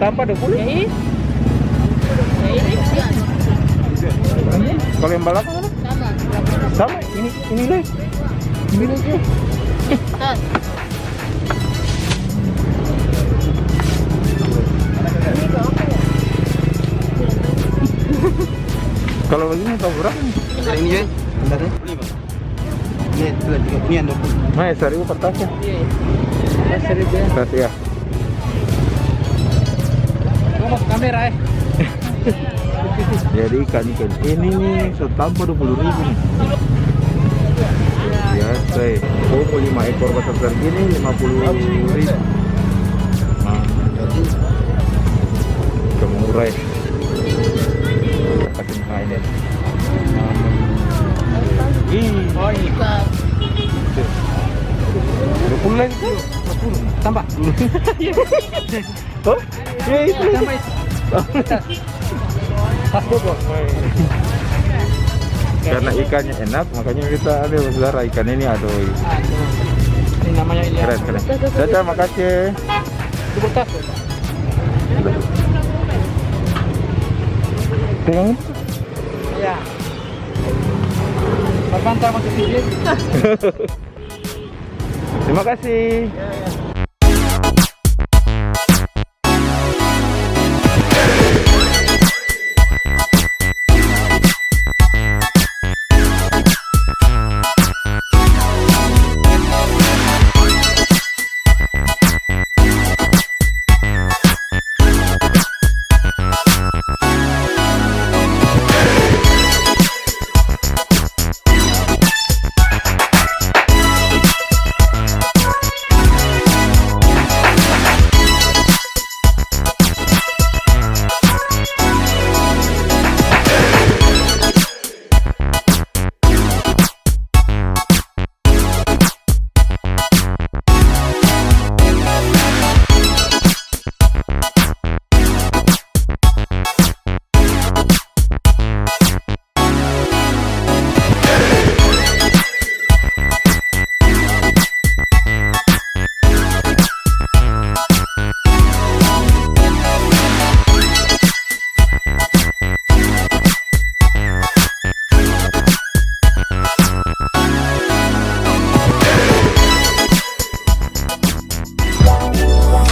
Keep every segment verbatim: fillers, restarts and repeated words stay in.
Apa dua puluh? Yang ini? Yang ini? Kalau yang balakang apa? Sama. Sama? Ini, ini deh. Ini deh. Kalau begini tau berapa nih? Ini ya? Bentar ya. Ini, tuh, tiga, ini yang dua puluh. Nah, ya, seribu kertasnya. Iya. Seribu ya. Kasih ya. Gua mau kamera, eh. Jadi ikan, ikan ini nih, setampa dua puluh ribu nih. Biasa ya. Oh, mau lima ekor besar gini, lima puluh ribu. Nah, jadi murah ya. Kasih makan ini. Ih. Oh, iya. Dua puluh lagi tuh. Dua puluh. Tambah. Hah? Iya, itu. Tambah itu. Pas dua. Karena ikannya enak, makanya kita ambil, saudara, ikan ini, aduh. Aduh. Ini namanya ini. Keren, keren. Caca, makasih. Itu bekas, ya? Ting. Ya. Bapak antar masuk sini. Terima kasih. Ya, ya.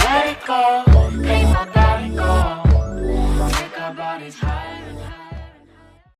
Let it go, make my body go. Make our bodies higher and higher.